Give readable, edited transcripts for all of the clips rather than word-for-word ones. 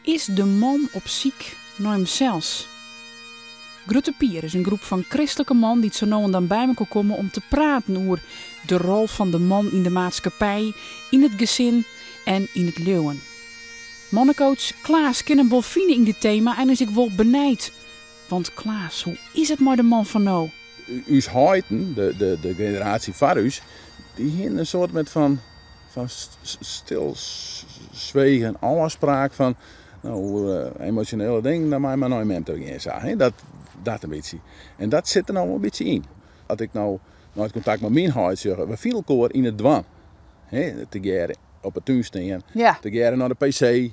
Is de man op syk nei himsels? Grutte Pier is in groep fan kristlike mannen dy't sa no en dan by mekoar komme om te praten oer de rol fan de man yn de maatskippij, yn it gesin en yn it leauwen. Mannecoach Klaas kin him wol fine yn dit tema en is ek wol benijd. Want Klaas, hoe is it mei de man fan no? Us heiten, de generaasje foar ús, dy hienen in soart met fan stilswegen ôfspraak fan, no, oer emosjonele dingen, dan mei mar nei mem ta gean sa, hè, dat in bytsje. En dat sit der no wol in bytsje yn. As ik no nei it kontakt mei myn heit sjoch, we fine elkoar yn it dwaan. Hè, tegearre op 'e tún stean, tegearre nei de PC,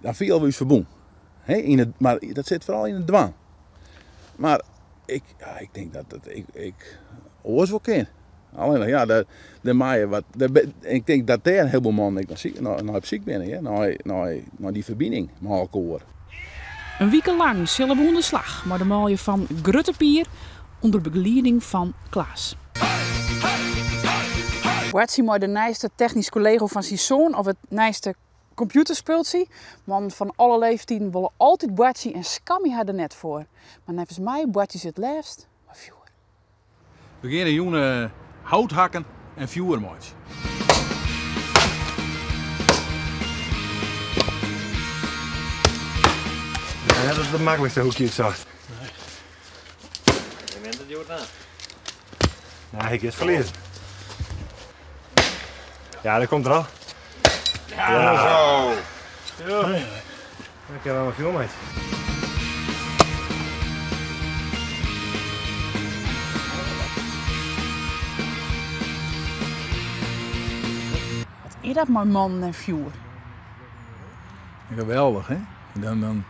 dan fiele we ús ferbûn. Hè, yn it, mar dat sit foaral yn it dwaan. Mar ik, ja, ik tink dat dat ik, ik oars wol kin. Allinnich, ja, dêr, dêr mei je wat, dêr be-, ik tink dat dêr in hielboel mannen ek nei op syk binne, hear, nei dy ferbining mei elkoar. In wike lang sille we oan de slach mei de manlju fan Grutte Pier ûnder begelieding fan Klaas. Boartsje mei de nijste technyske Lego fan syn soan of it nijste kompjûterspultsje. Mannen fan alle leeftiden wolle altyd boartsje en skamje har der net foar. Mar neffens my boartsje se it leafst mei fjoer. We geane jûn hout hakken en fjoer meitsjen. Ja, dat is it maklikste hoekje útsocht. Nee. Je wint it hjoed net. Nee, ik is ferliezen. Ja, dat komt der al. Ja, zo. Ja. Dan kinne we mar fjoer meitsje. Wat is dat mei mannen en fjoer? Geweldich, hè? Dan, dan,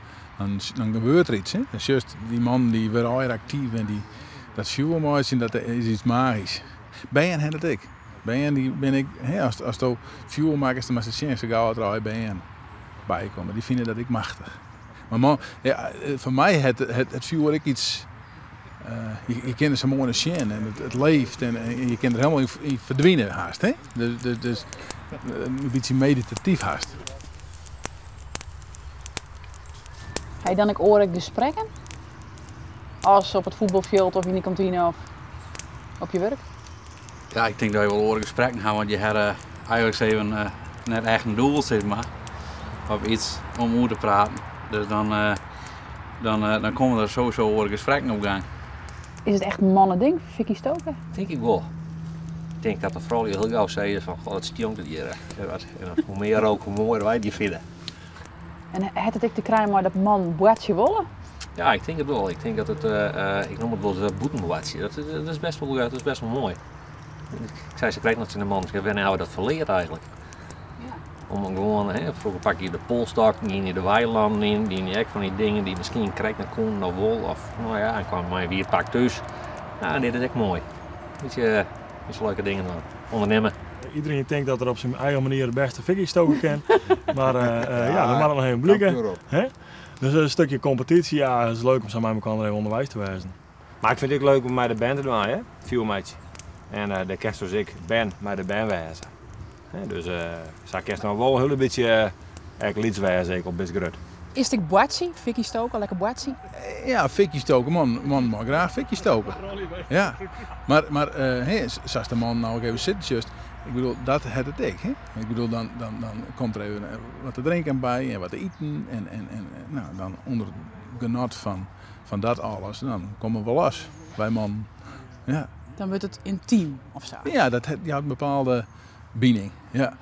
dan gebeurt der iets, hè? Dan sjochst dy mannen dy wurde allegear aktyf en dy dat fjoer meitsjen, dat is iets magysk. Bern ha dat ek. Bern dy binne ek, hè, asto fjoer makkest, dan moatst it sjen, sa gau as der allegear bern by komme. Dy fine dat ek machtich. Mar man, ja, foar my hat it fjoer ek iets, je kinne der sa moai nei sjen en it leeft en je kinne der helemaal yn ferdwine hast, hè? Dus in bytsje meditatyf hast. Ha je dan ek oare gesprekken? As op it fuotbalfjild of yn de kantine of op je wurk? Ja, ik tink dat je wol oare gesprekken ha, want je ha eigenlik even net echt in doel, sis mar. Of iets om oer te praten. Dus dan komme der sowieso oare gesprekken op gang. Is it echt in manneding, fikkie stoke? Tink ik wol. Ik tink dat de froulju hiel gau sizze fan, goh, it stjonkt hjir. En hoe mear rook, hoe moaier wy it hjir fine. En hat it ek te krijen mei dat mannen boartsje wolle? Ja, ik tink it wol. Ik tink dat it, ik noem it wolris bûtenboartsje. Dat is best wol moai. Ik sei sakrekt noch tsjin de man, ik sei, wêr hawwe we dat ferleard eigentlik? Om gewoan, hè, froeger pakke je de polsstok, giene je de weilannen yn, diene je ek fan dy dingen dy't miskien krekt net koenen of wol. Of, no ja, en kwam mei in wiet pak thús. Ja, dit is ek moai. Bytsje leuke dingen dwaan. Undernimme. Iedereen tinkt dat er op syn eigen manier it bêste fikkie stoke kin. Mar ja, dat moat noch even bliken. Hè? Dus in stukje kompetysje, ja, it is leuk om sa mei mekoar even ûnderweis te wêzen. Mar ik fyn it ek leuk om mei de bern te dwaan, hè? Fjoer meitsje. En dêr kinst dus ek bern mei de bern wêze. Hè? Dus sa kinst noch wol in hiel bytsje ek lyts wêze, ek al bist grut. Is it ek boartsje? Fikkie stoke, lekker boartsje? Ja, fikkie stoke. Man mei graach fikkie stoke. Ja. Mar hè, sa'tst de man no ek even sitten sjochst, ik bedoel, dat hat it ek. Hè? Ik bedoel, dan komt der even wat te drinken by en wat te iten en nou, dan ûnder genot fan dat alles, dan komme we los, wy mannen. Ja. Dan wurdt it yntym of sa? Ja, dat jout in bepaalde bining. Ja.